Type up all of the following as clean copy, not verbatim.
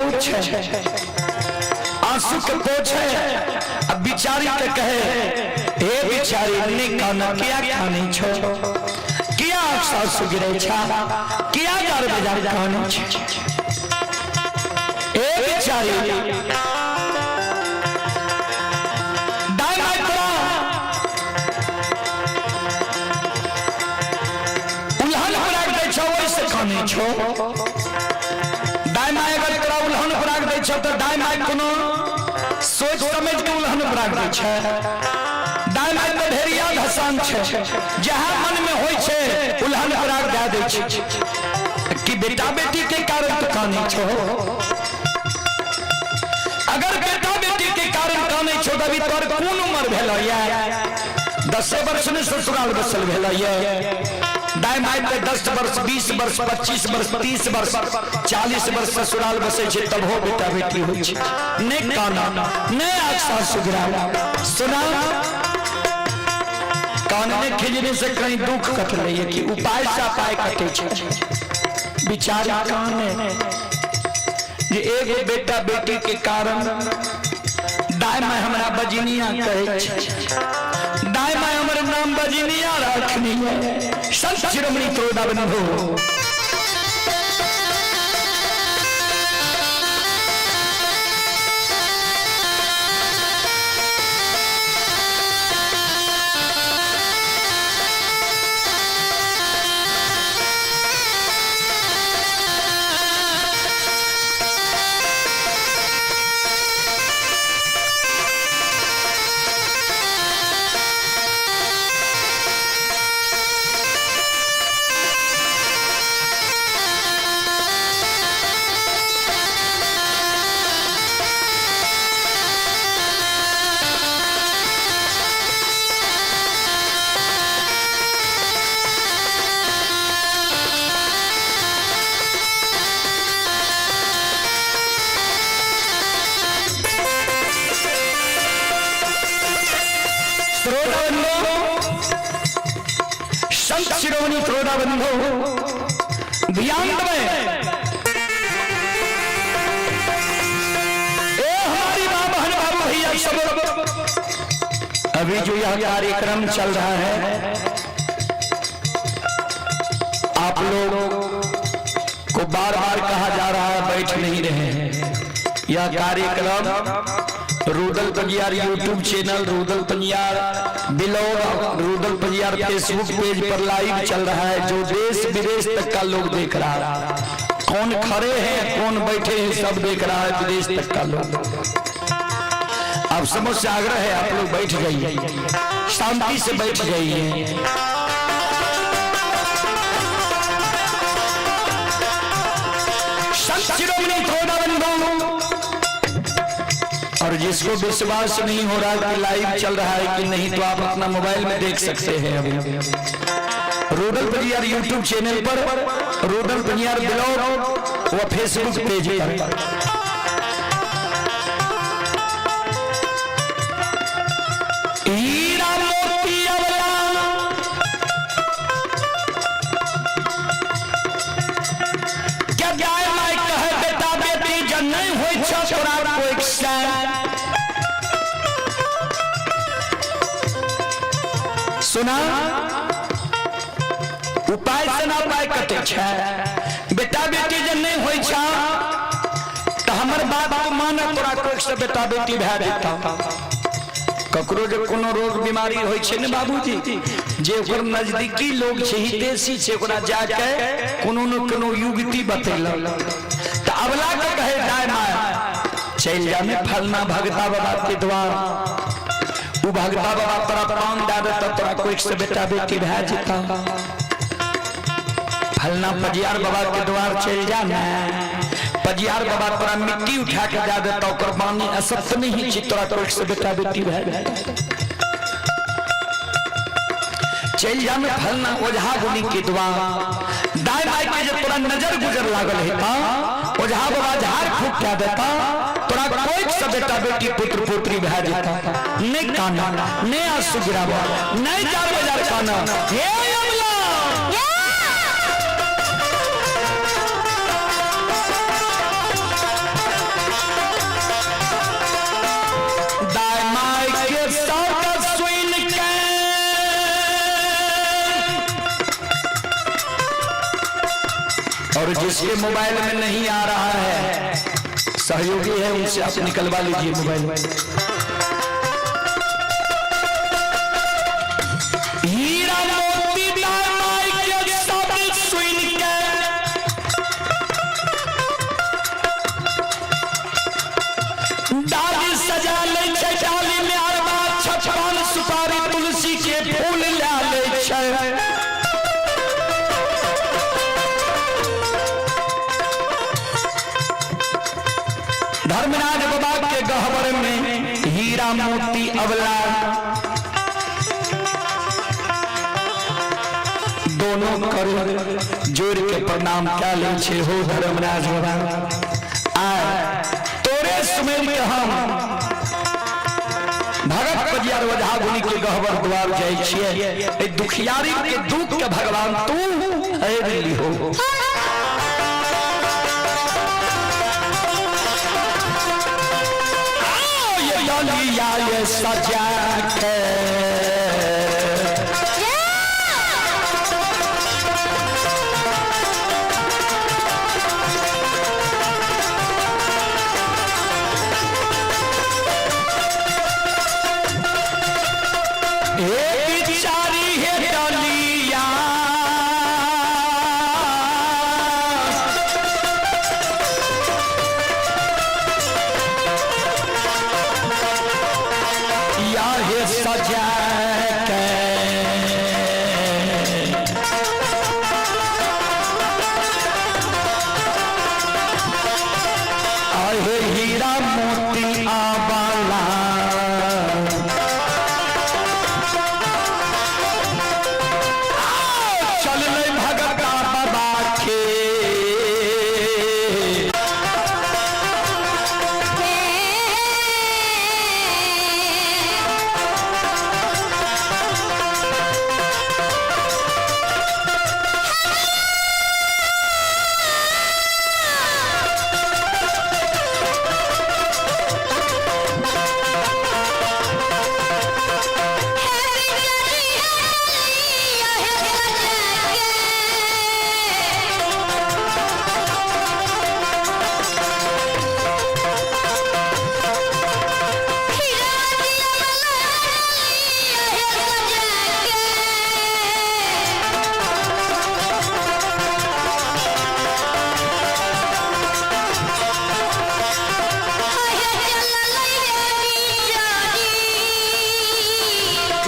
पूछे, आंसू के पोछे, अब बिचारी के कहे, हे बिचारी ने काना किया खाने छो, किया सासु गिरे छा, किया जार बाजार खाने छो। ए बिचारी दाई माई तोरा उल्हन पराग दै छौ ओहिसँ कानै छौ। दाई माय अगर तोरा उल्हन पराग दै छौ तऽ दाई माय कोनो सोच समझ के उल्हन पराग दै छै। दाई माय तऽ ढेरिया धसान छै, जहाँ मन में होइ छै उल्हन पराग दए दै छै कि बेटा बेटी के कारण तो कानै छौ। अगर बेटा बेटी के कारण कानै छौ तऽ अभी तोहर कोन उम्र भेल ये? 10 वर्ष ने ससुराल बसल भेल ये। दाई माय पे 10 वर्ष 20 वर्ष 25 वर्ष 30 वर्ष 40 वर्ष ससुराल बसै छै तबहो बेटा बेटी होइ छै। ने काना ने आग सासु गिरावा। सुना कानने खिजने से कहीं दुख कटले ये कि उपाय से अपाय कटे छै। बिचारी काने जे एगो बेटा बेटी के कारण दाई माय हमरा बजनिया कहै छै, दाई माय हमर नाम बजनिया रखनी है। संत शिरोमणि त्रोदा बंधु संत शिरोमणि त्रोदा बंधु ध्यान देवे। ए हमारी माँ बहन बाबू भैया सब, अभी जो यह कार्यक्रम चल रहा है आप लोग को बार बार कहा जा रहा है बैठ नहीं रहे हैं। यह कार्यक्रम Rudal Pajiyar YouTube channel, Rudal Pajiyar blog, Rudal Pajiyar Facebook page पर लाइव चल रहा है, जो देश विदेश तक का लोग देख रहा है। कौन खड़े हैं कौन बैठे हैं सब देख रहा है विदेश तक का लोग। अब समझ से आग्रह है आप लोग बैठ जाइए, शांति से बैठ जाइए। संत शिरोमणि थोड़ा बंधु, और जिसको विश्वास नहीं हो रहा कि लाइव चल रहा है कि नहीं, तो आप अपना मोबाइल में देख सकते हैं। अभी रूदल पजियार यूट्यूब चैनल पर, रूदल पजियार ब्लॉग व फेसबुक पेज पर। हीरा मोती अवला क्या गाय माय कहे बेटा बेटी जब नहीं होई छो तोरा कोई सुना उपाय से ना उपाय कटे छै। बेटा बेटी जब नहीं होई छा तो हमर बाप को माना तोरा कोई से बेटा बेटी भए जेता। ककरो जे कोनो रोग बीमारी होई छै ने बाबूजी, जे ओकर नजदीकी लोग छै हितैषी छै ओकरा जाके कोनो न कोनो युक्ति बतेलक त अबला के कहे दाय माय चलि जा ने फलना भगता बाबा के द्वार, उ भगता बाबा तोरा पान दए देता तोरा कोई से बेटा बेटी भए जेता। फलना पजियार बाबा के द्वार चलि जा ने, पजियार बाबा तोरा मिट्टी उठा के दए देता, ओकर बानी असत्य नहीं छी तोरा कोई से बेटा बेटी भए जेता। चलि जा ने फलना ओझा गुनी के द्वार, दाय माय के जे तोरा नजर गुजर लागल हेता ओझा बाबा झाड़ फूक कए देता तोरा कोई से बेटा बेटी पुत्र पुत्री भए जेता। नहीं काना नहीं आंसू गिरावा नहीं चार बाजार काना। हे अमला और जिसके मोबाइल में नहीं आ रहा है, सहयोगी है, उनसे आप निकलवा लीजिए मोबाइल। हीरा मोती दाय माई के सब सुन के डाली सजा ले छै, डाली में अरबा 56 सुपारी तुलसी के फूल ला ले छै। धर्मराज बाबा के गहबर में हीरा मोती अवला दोनों कर जोड़ के प्रणाम क्या ले छे हो धर्मराज बाबा, आय तोरे सुमेर के हम भगत पजियार ओझा गुनी के गहबर द्वार जाय छिए, ए दुखियारी के दुख के भगवान तू हर लिहो। आओ ये डलिया ये सजा के हे बिचारी हे डलिया या हे सजा के आहे हीरा मोती आवाला चललै भगता बाबा के।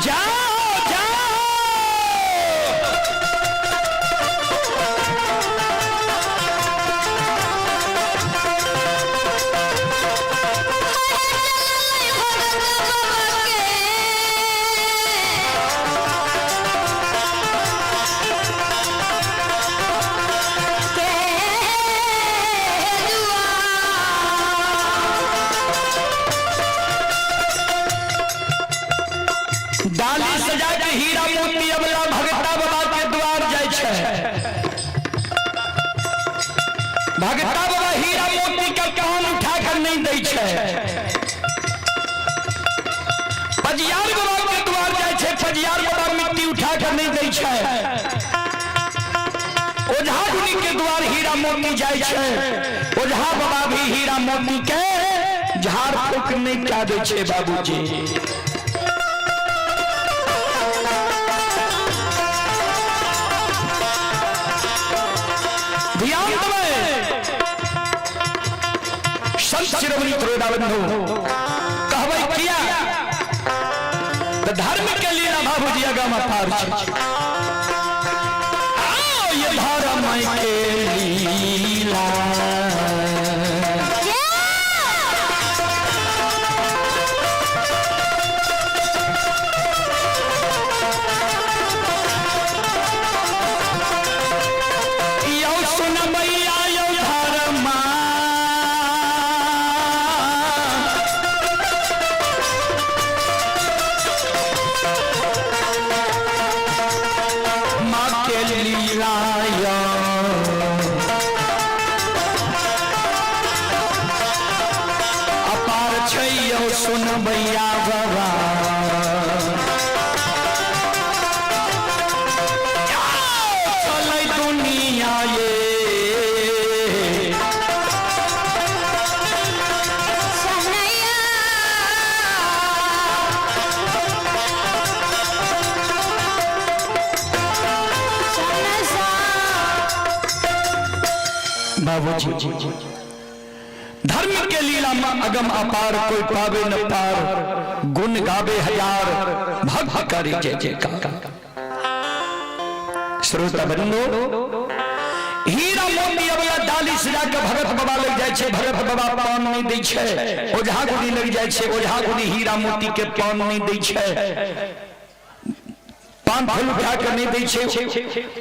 जाओ जाओ। डाली सजा के हीरा मोती अबला भगता बाबा के द्वार जाय छै। भगता बाबा हीरा मोती के कान उठा कर नहीं दै छै। पजियार बाबा के द्वार जाय छै, पजियार बाबा मिट्टी उठा कर नहीं दै छै। ओझा गुनी के द्वार हीरा मोती जाय छै, ओझा बाबा भी हीरा मोती के झाड़ फूक नहीं कए दै छै बाबूजी। ध्यान देबै संत शिरोमणि त्रोदा बंधु कहबै किया तऽ धर्म के लीला बाबूजी आगाँ पार छै। आओ ये धर्म के लीला यौ सुनबैया यौ धर्मा माँ के लीला यौ अपार छै यौ सुनबैया बाबा। चलै दुनिया ये। बाबूजी, धर्म के लीला में अगम अपार, कोई पावे न पार, गुण गावे हजार, भक्त करे जय जयकार। श्रोता बंधु, हीरा मोती अबला डाली सजा के भगत बाबा लग जाय छै, भगत बाबा पान नहीं दै छै। ओझा गुनी लग जाय छै, ओझा गुनी हीरा मोती के पान नहीं दै छै, पान फूल उठा के नहीं दै छै,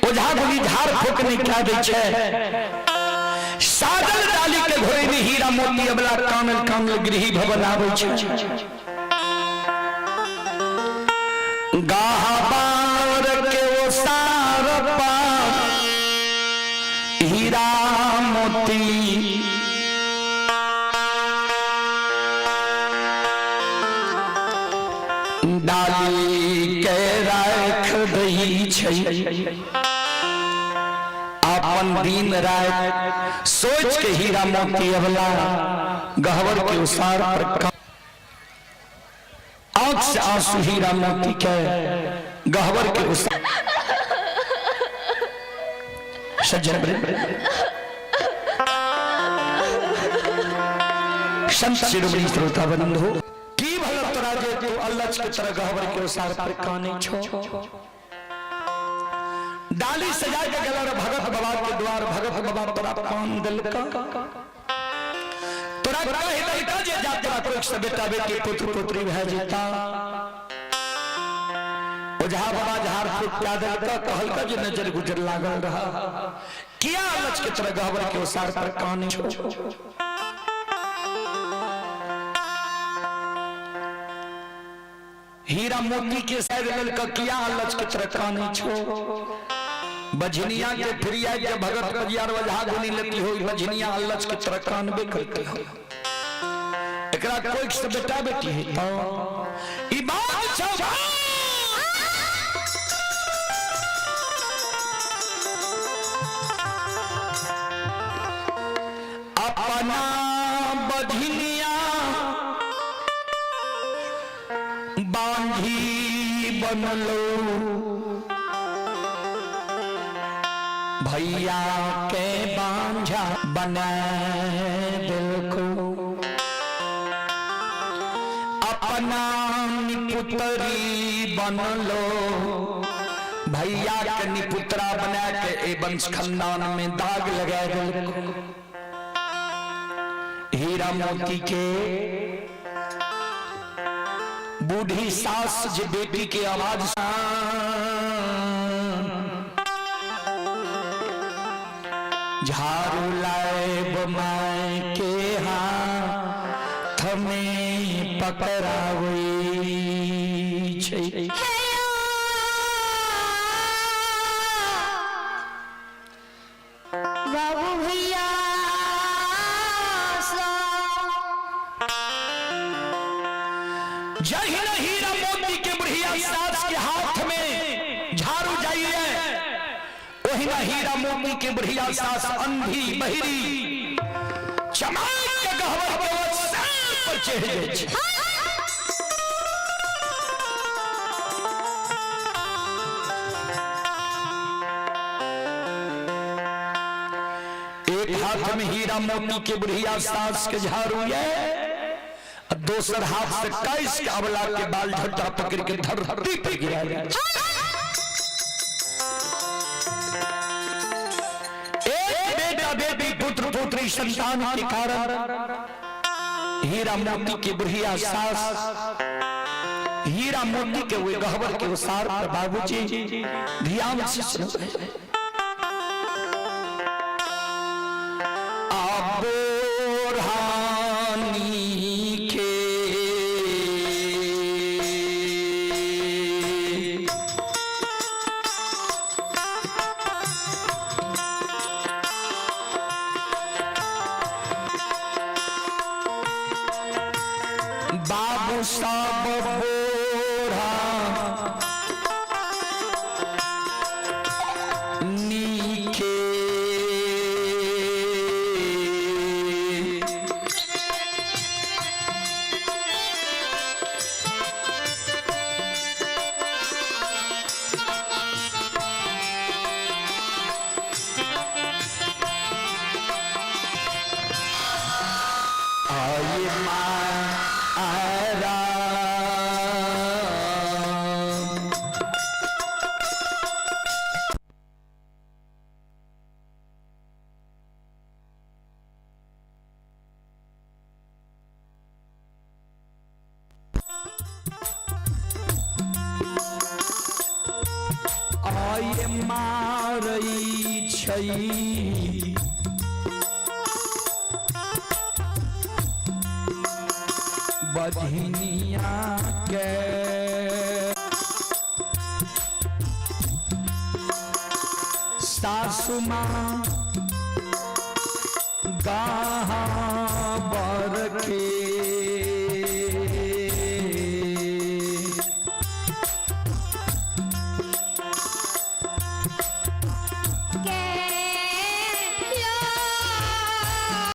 ओझा गुनी झाड़ फूक नहीं कह दै छै। साजल डाली के घोड़े में हीरा मोती अबला कानल कानल गृही भवन आबै छै। गाहबार के ओ सार पार हीरा मोती डाली के राख दै छै। अपन दिन रात सोच के हीरा मोती अबला गहवर के उसार पर आंख से आंसू हीरा मोती के गहवर के उसार। सज्जन संत शिरोमणि श्रोता बंधु, की भला तोरा जे तू अल्लाह के तरह गहवर के उसार पर काने छो। डाली सजा के गेल भगत बाबा के द्वार, भगत बाबा तोरा पान दिलका, तोरा कहि दिलका जे जा तोरा कोई से बेटा बेटी पुत्र पुत्री भए जेता। ओझा बाबा झाड़ फूक क्या दिलका, कहलका जे नजर गुजर लागल रहा, किया लच के तरह गहवर के उसार पर काने छो। हीरा मोती के साइड ललका किया लच के तरह काने छो। बझनिया के फिरिया के भगत बजियार वजहा गुनी लेती हो, बझनिया लच के तरह कानबे करती हो। एकरा कोई से बेटा बेटी है तो ई बात छौ। अपना बझनिया बांधी बनलो भैया के बांझा बना दिल को, अपना निपुतरी बनलो भैया के निपुतरा बना के ए वंश खानदान में दाग लगा दिल को। हीरा मोती के बूढ़ी सास जे बेटी के आवाज झाड़ू लाए माए के हाथ में पकड़ावे छै। बाबू भैया जहिना हीरा मोती के बुढ़िया सास के हाथ में झाड़ू जाइए, ओहिना हीरा मोती के बुढ़िया सास अंधी बहिरी चमक के गहवर के सर पर चढ़ जाय छै। एक हाथ में हीरा मोती के बुढ़िया सास के झाड़ू है, दोसर हाथ से कैस के अबला के बाल झट्टा पकड़ के धरती पे गिरा दिया। एक बेटा बेटी पुत्र पुत्री संतान के कारण हीरा मोती के बुढ़िया सास हीरा मोती के वे गहवर के उसार पर बाबूजी ध्यान से सुनो। आबोरहानी के बाबू साहब बोरा नीके आय मारा। आय मारै छै बधिनिया के, सासु माँ गाहना।